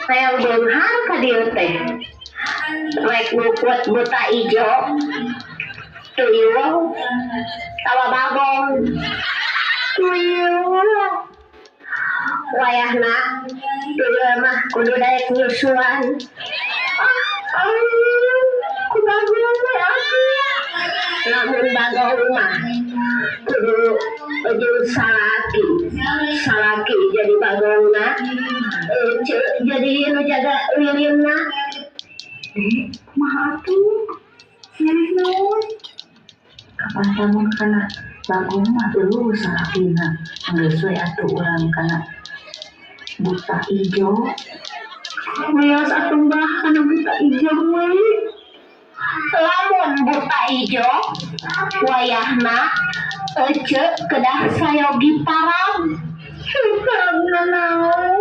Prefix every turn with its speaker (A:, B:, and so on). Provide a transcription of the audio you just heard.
A: Hayang beunghar ka dieu teh. Rek nukut buta ijo. Tuyul tawa bagong. Tuyul. Wayahna tuyul mah kudu daek nyusuan. Ah, ah, ku bagong we atuh. Lamun bagong mah kudu jeung salaki. Salaki jadi bagongna, ece jadi nu jaga lilinna.
B: Eh, kumaha atuh? Milih naon? Kapan lamun kana bagong mah euweuh salakina. Geus we atuh urang kana buta ijo.
A: Wios atuh, Mbah, kana buta ijo we. Lamun buta ijo, wayahna ece kedah sayogi parab. Parabna naon?